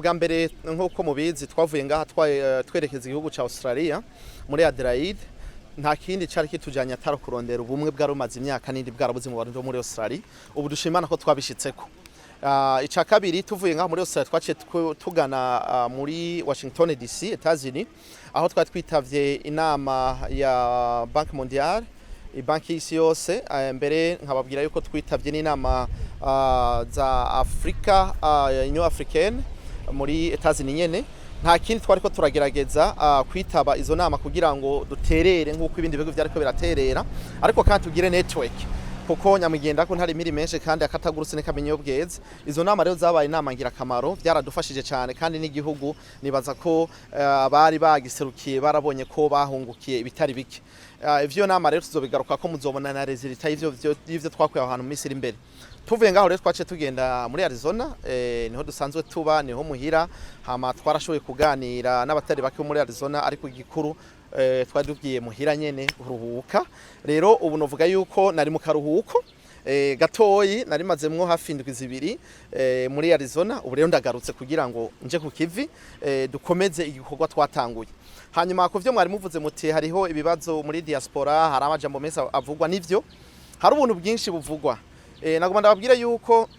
Ubwa mbere, nk'uko mubizi, twavuye ngaha twerekeza igihugu ca Australia muri Adelaide. Nta kindi cari kitujanye atari kurondera ubumwe bwari bumaze imyaka n'indi bwarabuze mu Barundi bo muri Australia. Ubu dushimana ko twabishitseko. Ica kabiri, tuvuye ngaho muri Australia, twaciye tugana muri Washington DC, Etats-Unis, aho twari twitavye inama ya Banque Mondiale, banki y'isi yose. Mbere nkababwira yuko twitavye n'inama za Afrika, Union Africaine, muri Etats-Unis nyene. Nta kindi twariko turagerageza kwitaba izo nama kugira ngo duterere nk'uko ibindi bihugu vyariko biraterera, ariko kandi tugire network, kuko nyamugenda ko ntari miri menshi kandi akatagurutse ntikamenya iyo bweze. Izo nama rero zabaye inama ngirakamaro, byaradufashije cyane, kandi n'igihugu nibaza ko abari bagiserukiye barabonye ko bahungukiye ibitari bike. Ivyo nama rero tuzobigaruka ko muzobona na résultat y'ivyo twakuye aho hantu mu minsi iri imbere. Tuvuye ngaho rero, twaciye tugenda muri Arizona, niho dusanzwe tuba, niho muhira. Hama twarashoboye kuganira n'abatari bake bo muri Arizona, ariko igikuru twari tugiye muhira nyene kuruhuka. Rero ubu novuga yuko nari mu karuhuko gatoyi, nari mazemwo hafi indwi 2 muri Arizona. Ubu rero ndagarutse kugira ngo nje ku kivi, dukomeze igikorwa twatanguye. Hanyuma ku vyo mwari muvuze muti hariho ibibazo muri diaspora, hari amajambo menshi avugwa, nivyo, hari ubuntu bwinshi buvugwa. Nagomba ndababwire yuko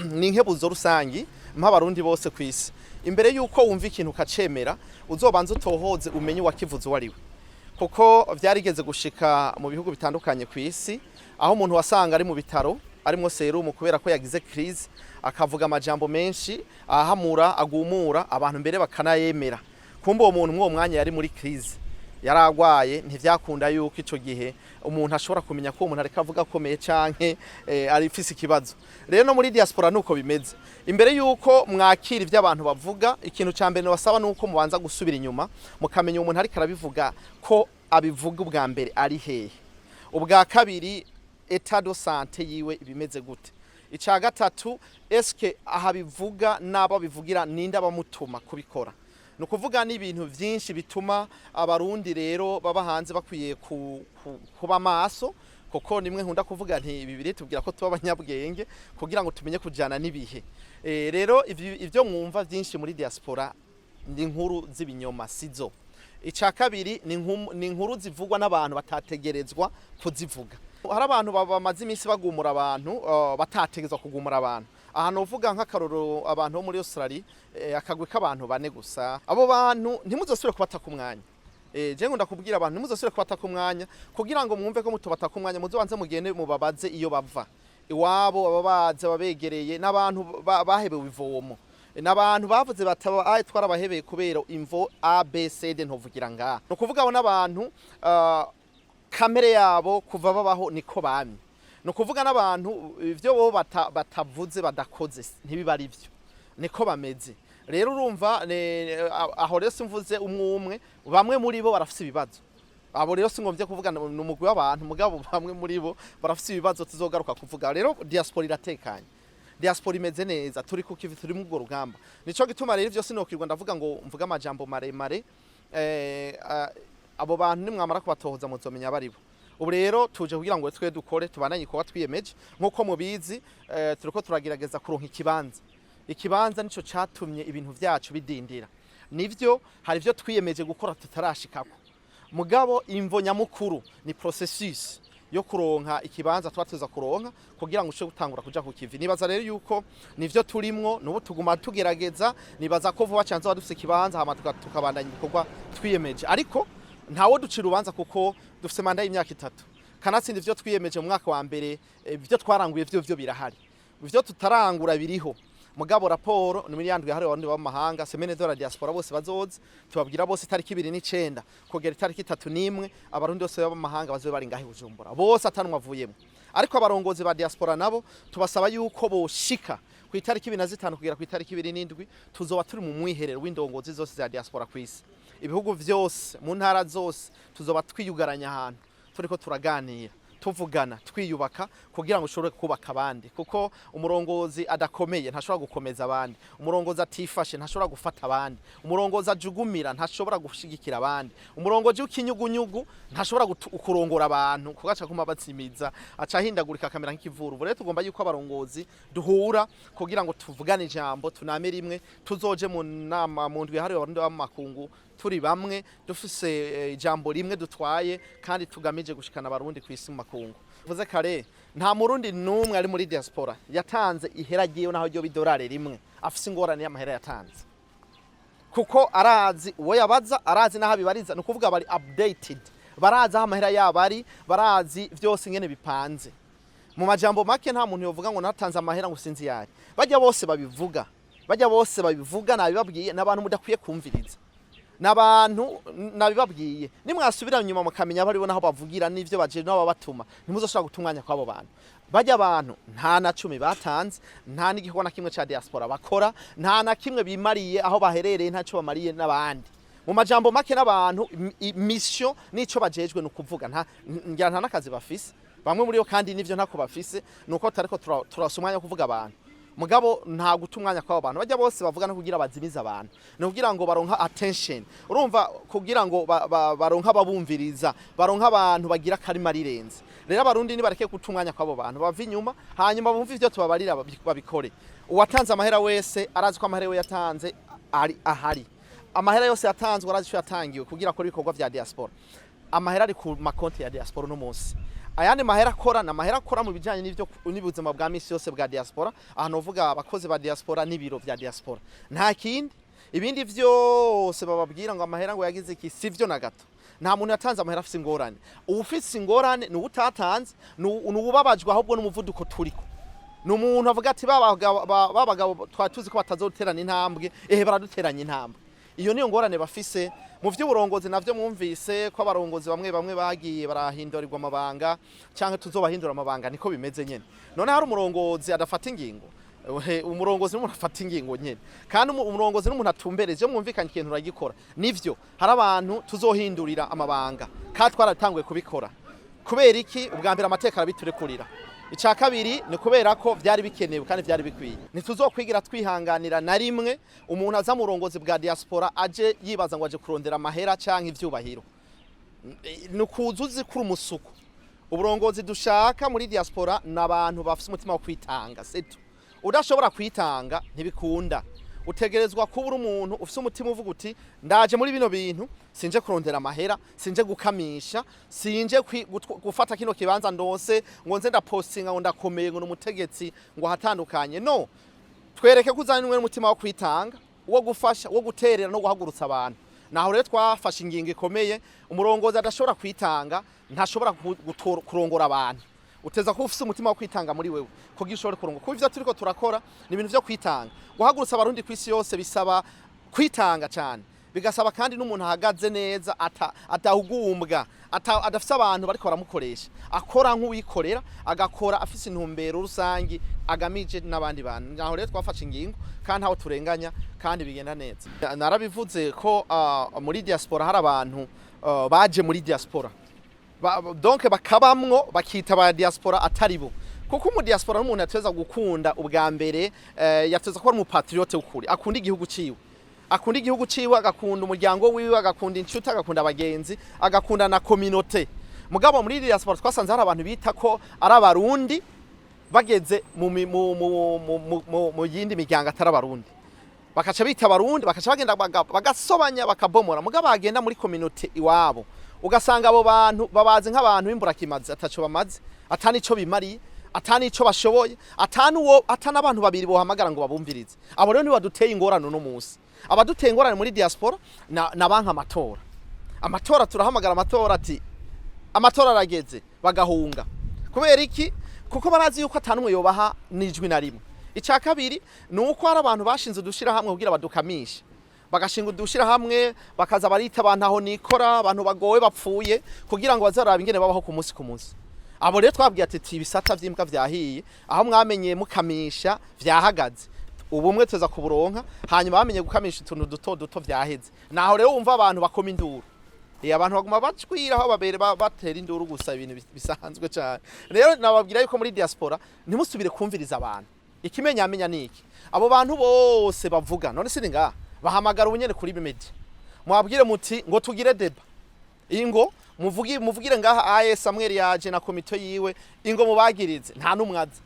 ni inkebuzo rusangi mp'Abarundi bose kw'isi: imbere yuko wumva ikintu ukacemera, uzobanza utohoze, umenye uwakivuze uwo ari we, kuko vyarigeze gushika mu bihugu bitandukanye kw'isi aho umuntu wasanga ari mu bitaro arimwo serumu kubera ko yagize crise, akavuga amajambo menshi ahamura, agumura abantu, mbere bakanayemera. Kumbe uwo muntu mw'uwo mwanya yari muri crise, yaragwaye, ntivyakunda yuko ico gihe umuntu ashobora kumenya ko uwo muntu ariko avuga akomeye canke ari ifise ikibazo. Rero no muri diaspora nuko bimeze. Imbere yuko mwakira ivyo abantu bavuga, ikintu ca mbere basaba nuko mubanza gusubira inyuma mukamenya umuntu ariko arabivuga ko abivuga ubwa mbere ari hehe, ubwa kabiri état de santé yiwe ibimeze gute, ica gatatu eske aha bivuga n'abo bivugira ninde abamutuma kubikora. Ni ukuvuga ni ibintu byinshi bituma Abarundi rero baba hanze bakwiye kuba maso, kuko nimwe nkunda kuvuga nti bibiri tubwira ko tuba abanyabwenge kugira ngo tumenye kujana n'ibihe. Rero ivyo mwumva byinshi muri diaspora ni inkuru z'ibinyoma, sizo. Icya kabiri ni inkuru zivugwa n'abantu batategerezwa kuzivuga. Hari abantu bamaze iminsi bagumura abantu, batategerezwa kugumura abantu. Ahantu uvuga nk'akaroro, abantu bo muri Australia, akagwi k'abantu bane gusa. Abo bantu ntimuzosubire kubata ku mwanya. Je ngunda kubwira abantu ntimuzosubire kubata ku mwanya. Kugira ngo mwumve ko mutobata ku mwanya, muzobanze mugende mubabaze iyo bava iwabo, ababazi ababegereye n'abantu bahebewe ivomo, n'abantu bavuze bataba aye twarabahebeye kubera imvo A B C D ntovugira ngaha. Ni ukuvuga abo n'abantu kamere yabo kuva babaho niko bamye. Ni ukuvuga n'abantu ivyo bo batavuze badakoze ntibiba ari byo, niko bameze. Rero urumva aho rero simvuze umwe umwe, bamwe muri bo barafise ibibazo. Abo rero singombye kuvuga ni umugwi w'abantu, mugabo bamwe muri bo barafise ibibazo tuzogaruka kuvuga. Rero diaspora iratekanye, diaspora imeze neza, turi ku kivi, turi mu urwo rugamba. Nico gituma rero ivyo sinokirwa ndavuga ngo mvuge amajambo maremare. Abo bantu nimwamara kubatohoza muzomenya abaribo. Ubu rero tuje kugira ngo twe dukore, tubandanye kuba twiyemeje. Nk'uko mubizi, turiko turagerageza kuronka ikibanza. Ikibanza nico catumye ibintu vyacu bidindira. Nivyo, hari ivyo twiyemeje gukora tutarashikako, mugabo imvo nyamukuru ni processus yo kuronka ikibanza tuba tuza kuronka kugira ngo ushobore gutangura kuja ku kivi. Nibaza rero yuko nivyo turimwo nubu, tuguma tugerageza. Nibaza ko vuba cyane tuba dufise ikibanza, hama tukabandanya ibikorwa twiyemeje. Ariko ntawo ducira urubanza kuko dufise manda y'imyaka 3. Kanatsinda ivyo twiyemeje mu mwaka wa mbere, ivyo twaranguye vyo birahari, ivyo tutarangura biriho. Mugabo raporo ni muri yandwi yahariwe Abarundi baba mu mahanga, semaine de la diaspora, bose bazoza, tubabwira bose itariki 29 kugera itariki 31, Abarundi bose baba mu mahanga bazobe bari ngahe Bujumbura bose atanumwe avuyemo. Ariko abarongozi ba diaspora nabo tubasaba yuko boshika ku itariki 25 kugera ku itariki 27. Tuzoba turi mu mwiherero w'indongozi zose za diaspora kw'isi, ibihugu vyose, mu ntara zose. Tuzoba twiyugaranya ahantu turiko turaganira. Tuvugana, twiyubaka kugira ngo ushobore kubaka abandi, kuko umurongozi adakomeye ntashobora gukomeza abandi, umurongozi atifashe ntashobora gufata abandi, umurongozi ajugumira ntashobora gushigikira abandi, umurongozi w'ikinyugunyugu ntashobora kurongora abantu, kuko aca kuma batsimiza, aca ahindagurika akamera nk'ikivuru. Ubu rero tugomba yuko abarongozi duhura kugira ngo tuvugane ijambo, tuname rimwe, tuzoje mu nama mu ndwi yahariwe Abarundi b'amakungu turi bamwe, dufise ijambo rimwe dutwaye kandi tugamije gushikana Abarundi ku isi mu makungu. Vuze kare, nta Murundi n'umwe ari muri diaspora yatanze ihera ryiwe, naho ryo bidolari rimwe, afise ingorane y'amahera yatanze, kuko arazi uwo yabaza, arazi n'aho abibariza. Ni ukuvuga bari updated, barazi aho amahera yabo ari, barazi vyose ingene bipanze. Mu majambo make, nta muntu yovuga ngo natanze amahera ngo sinzi yari. Bajya bose babivuga nabibabwiye, n'abantu mudakwiye kumviriza, n'abantu nabibabwiye. Nimwasubira inyuma mukamenya baribo naho bavugira n'ivyo baje n'abo babatuma, ntimuzoshobora guta umwanya kw'abo bantu. Bajya abantu nta na cumi batanze, nta n'igikorwa na kimwe ca diaspora bakora, nta na kimwe bimariye aho baherereye, ntaco bamariye n'abandi. Mu majambo make, n'abantu mission nico bajejwe ni ukuvuga, nta ngira nta n'akazi bafise bamwe muri bo, kandi nivyo ntako bafise. Nuko tariko turasa umwanya wo kuvuga abantu, mugabo nta guta umwanya kw'abo bantu. Bajya bose bavuga no kugira bazimize abantu, ni kugira ngo baronka attention, urumva, kugira ngo baronka ababumviriza, baronka abantu bagira karima rirenze. Rero Abarundi nibareke guta umwanya kw'abo bantu, bava inyuma, hanyuma bumve ivyo tubabarira, babikore. Uwatanze amahera wese arazi ko amahera we yatanze ari ahari. Amahera yose yatanzwe arazi ico yatangiwe kugira akore ibikorwa vya diaspora. Amahera ari ku makonti ya diaspora uno munsi. Ayandi mahera akora ni amahera akora mu bijanye n'ivyo n'ubuzima bwa misi yose bwa diaspora, ahantu uvuga abakozi ba diaspora n'ibiro vya diaspora, nta kindi. Ibindi vyose bababwira ngo amahera ngo yagize iki, sivyo na gato. Nta muntu yatanze amahera afise ingorane. Uwufise ingorane ni uwutatanze, ni uwubabajwe ahubwo n'umuvuduko turiko, ni umuntu avuga ati: "Ba bagabo twari tuzi ko batazoterana intambwe, ehe baraduteranya intambwe." Iyo niyo ngorane bafise. Mu vy'uburongozi navyo, mwumvise ko abarongozi bamwe bamwe bagiye barahindurirwa amabanga canke tuzobahindura amabanga. Niko bimeze nyene. None hari umurongozi adafata ingingo? Umurongozi n'umuntu afata ingingo nyene, kandi umurongozi n'umuntu atumbereza. Iyo mwumvikanye ikintu uragikora. Nivyo, hari abantu tuzohindurira amabanga kandi twaratanguye kubikora. Kubera iki? Ubwa mbere, amateka arabiturekurira. Icya kabiri ni kubera ko byari bikenewe kandi byari bikwiye. Ntituzokwigira twihanganira na rimwe umuntu aza mu burongozi bwa diaspora aje yibaza ngo aje kurondera amahera canke ivyubahiro. Ni ukuza uzi kuri umusuku. Uburongozi dushaka muri diaspora ni abantu bafise umutima wo kwitanga setu. Udashobora kwitanga ntibikunda. Utegerezwa kuba uri umuntu ufise umutima uvuga uti: "Ndaje muri bino bintu, sinje kurondera amahera, sinje gukamisha, sinje gufata kino kibanza ndose ngo nze ndapostinga ngo ndakomeye, ngo numutegetsi, ngo ahatandukanye." No twereke ko uzanywe n'umutima wo kwitanga, wo gufasha, wo guterera no guhagurutsa abantu. Naho rero twafashe ingingo ikomeye: umurongozi adashobora kwitanga ntashobora kurongora abantu. Uteza kuba ufise umutima wo kwitanga muri wewe kugira ushobore kurongora, kuko ivyo turiko turakora ni ibintu vyo kwitanga. Guhagurutsa Abarundi kw'isi yose bisaba kwitanga cyane, bigasaba kandi n'umuntu ahagaze neza, adahugumbwa, adafise abantu bariko baramukoresha, akora nk'uwikorera, agakora afise intumbero rusangi agamije n'abandi bantu. Naho rero twafashe ingingo kandi ntaho turenganya kandi bigenda neza. Narabivuze ko muri diaspora hari abantu baje muri diaspora, donc bakabamwo, bakita ba diaspora atari bo, kuko umu diaspora n'umuntu yateza gukunda ubwa mbere, yateza kuba ari umupatriote w'ukuri, akunda igihugu ciwe, akunda igihugu ciwe, agakunda umuryango wiwe, agakunda inshuti, agakunda abagenzi, agakunda na communauté. Mugabo muri diaspora twasanze hari abantu bita ko ari Abarundi, bageze mu mi- mu mu mu mu- mu- mu yindi miryango atari Abarundi, bakaca bita Abarundi, bakaca bagenda bagasobanya, bakabomora. Mugabo bagenda muri communauté iwabo, ugasanga abo bantu babazi nk'abantu b'imburakimazi, ataco bamaze, atanico bimariye, atanico bashoboye, atanuwo, atanabantu babiri bohamagara ngo babumvirize. Abo rero nibo baduteye ingorane uno munsi. Abaduteye ingorane muri diaspora na banka amatora. Amatora, turahamagara amatora ati: "Amatora arageze," bagahunga. Kubera iki? Kuko barazi yuko atanumwe yobaha n'ijwi na rimwe. Icya kabiri ni uko hari abantu bashinze udushirahamwe kugira badukamishe, bagashinga udushirahamwe, bakaza barita abantu aho nikora, abantu bagowe bapfuye, kugira ngo bazarabe ingene babaho ku munsi ku munsi. Abo rero twabwiye ati: "Ibisata vy'imbwa vyahiye, aho mwamenye mukamisha vyahagaze, ubumwe tuza kuburonka." Hanyuma bamenye gukamisha utuntu duto duto vyaheze. Naho rero wumva abantu bakoma induru. Abantu baguma bacwira aho babere batera induru gusa, ibintu bisanzwe cyane. Rero nababwira yuko muri diaspora ntimusubire kumviriza abantu. Ikimenyamenya ni iki? Abo bantu bose bavuga none sini ngaha, bahamagara ubunyene kuri media, mwabwire muti ngo tugire débat, ingo muvugire ngaha aye Samuel yaje na komite yiwe, ingo mubagirize. Nta numwe aza,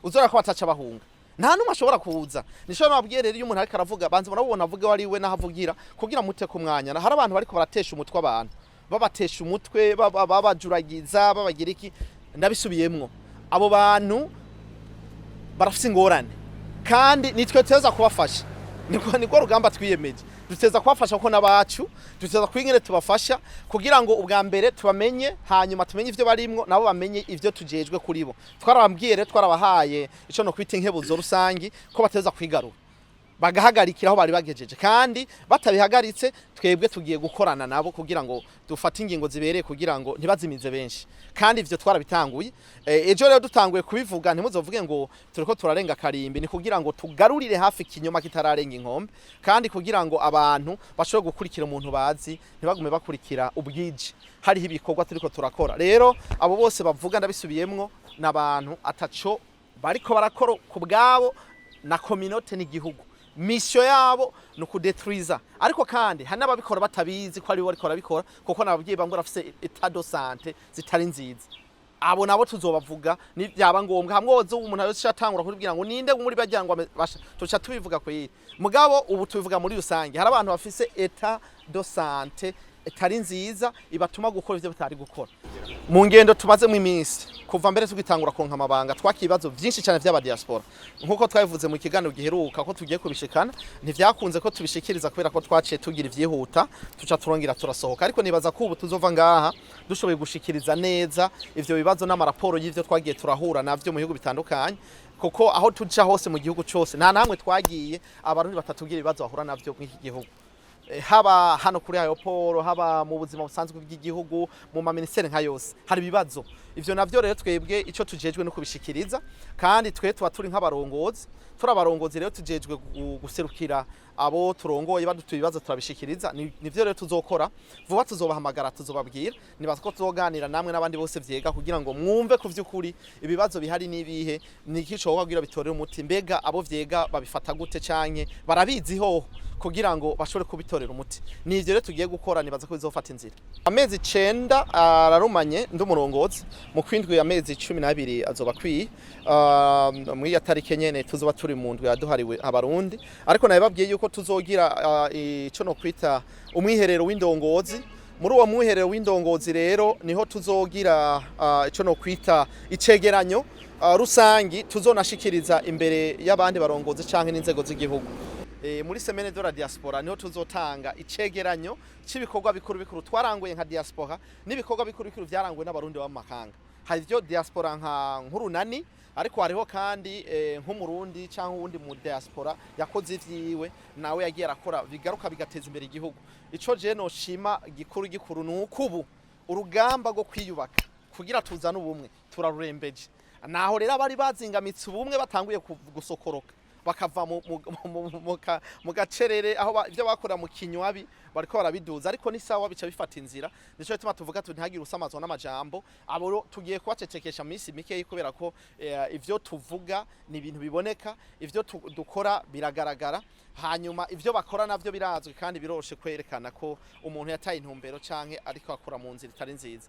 uzora ko bataca bahunga, nta numwe ashobora kuza. Nico nababwiye rero, iyo umuntu ariko aravuga, banza murabubona avuga wari we naho avugira kugira mute ku mwanya. Hari abantu bariko baratesha umutwe abantu, babatesha umutwe, babajuragiza, babagira iki. Ndabisubiyemwo, abo bantu barafise ingorane kandi nitwe tuteza kubafasha. Niko rugamba twiyemeje, duteza kubafasha kuko n'abacu. Duteza kwingene tubafasha kugira ngo ubwa mbere tubamenye, hanyuma tumenye ivyo barimwo, nabo bamenye ivyo tujejwe kuri bo. Twarababwiye rero, twarabahaye ico no kwita inkebuzo rusangi, ko bateza kwigarura bagahagarikira aho bari bagejeje, kandi batabihagaritse twebwe tugiye gukorana nabo kugira ngo dufate ingingo zibereye kugira ngo ntibazimize benshi. Kandi ivyo twarabitanguye. Ejo rero dutanguye kubivuga, ntimuzovuge ngo turiko turarenga karimbi. Ni kugira ngo tugarurire hafi ikinyoma kitararenga inkombe, kandi kugira ngo abantu bashobore gukurikira umuntu bazi, ntibagume bakurikira ubwije. Hariho ibikorwa turiko turakora. Rero abo bose bavuga, ndabisubiyemwo, n'abantu ataco bariko barakora ku bwabo na communauté n'igihugu. Mission yabo ni ukudetruiza. Ariko kandi hari n'ababikora batabizi ko aribo bariko barabikora, kuko nababwiye bamwe barafise état de santé zitari nziza. Abo nabo tuzobavuga ni byaba ngombwa. Hamwe woza umuntu yose atangura kubwira ngo ninde muri bajya ngo tuca tubivuga kwiri. Mugabo ubu tubivuga muri rusange, hari abantu bafise état de santé itari nziza ibatuma gukora ivyo batari gukora. Mu ngendo tumazemo iminsi kuva mbere tugitangura kuronka amabanga, twakiye ibibazo vyinshi cyane vy'aba diaspora, nkuko twabivuze mu kiganiro giheruka ko tugiye kubishikana. Ntivyakunze ko tubishikiriza kubera ko twaciye tugira ivyihuta, tuca turongera turasohoka. Ariko nibaza ko ubu tuzova ngaha dushoboye gushikiriza neza ivyo bibazo n'amaraporo y'ivyo twagiye turahura navyo mu bihugu bitandukanye, kuko aho tuja hose mu gihugu cose, nta namwe twagiye Abarundi batatubwira ibibazo bahura navyo mw'iki gihugu. Haba hano kuri aéroport, haba mu buzima busanzwe bw'igihugu, mu maministeri nka yose, hari ibibazo. Ivyo navyo rero twebwe ico tujejwe no kubishikiriza, kandi twe tuba turi nk'abarongozi, turi abarongozi rero tujejwe guserukira abo turongoye. Badutuye ibibazo turabishikiriza. Nivyo rero tuzokora vuba, tuzobahamagara, tuzobabwira. Nibaza ko tuzoganira namwe n'abandi bose vyega kugira ngo mwumve ku vy'ukuri ibibazo bihari n'ibihe, niki cokorwa kugira bitorere umuti, mbega abo vyega babifata gute canke barabizi hoho, kugira ngo bashobore kubitorera umuti. Ni ivyo rero tugiye gukora, nibaza ko bizofata inzira. Amezi 9 ararumanye ndi umurongozi. Mu kwindwi amezi 12 azoba akwiye. Muri ya tarike nyene tuzoba turi mu ndwi yaduhariwe Abarundi, ariko nabibabwiye yuko tuzogira ico no kwita umwiherero w'indongozi. Muri uwo mwiherero w'indongozi rero niho tuzogira ico no kwita icegeranyo rusangi tuzonashikiriza imbere y'abandi barongozi canke n'inzego z'igihugu. Muri semaine de la diaspora niho tuzotanga icegeranyo c'ibikorwa bikuru bikuru twaranguye nka diaspora, n'ibikorwa bikuru bikuru vyaranguwe n'Abarundi baba mu mahanga. Hari ivyo diaspora nka nkurunani, ariko hariho kandi nk'Umurundi cyangwa uwundi mu diaspora yakoze ivyiwe, nawe yagiye arakora bigaruka bigateza imbere igihugu. Ico je noshima gikuru gikuru ni uko ubu urugamba rwo kwiyubaka kugira tuzane ubumwe turarurembeje. Naho rero abari bazingamitse ubumwe batanguye gusokoroka bakava mu gacerere, aho ivyo bakora mu kinywabi bariko barabiduza. Ariko ni sawa, bica bifata inzira. Nico gituma tuvuga tuti ntihagire usamazwa n'amajambo. Abo tugiye kubacecekesha mu minsi mikeyi, kubera ko ivyo tuvuga ni ibintu biboneka, ivyo dukora biragaragara, hanyuma ivyo bakora navyo birazwi, kandi biroroshe kwerekana ko umuntu yataye intumbero canke ariko akora mu nzira itari nziza.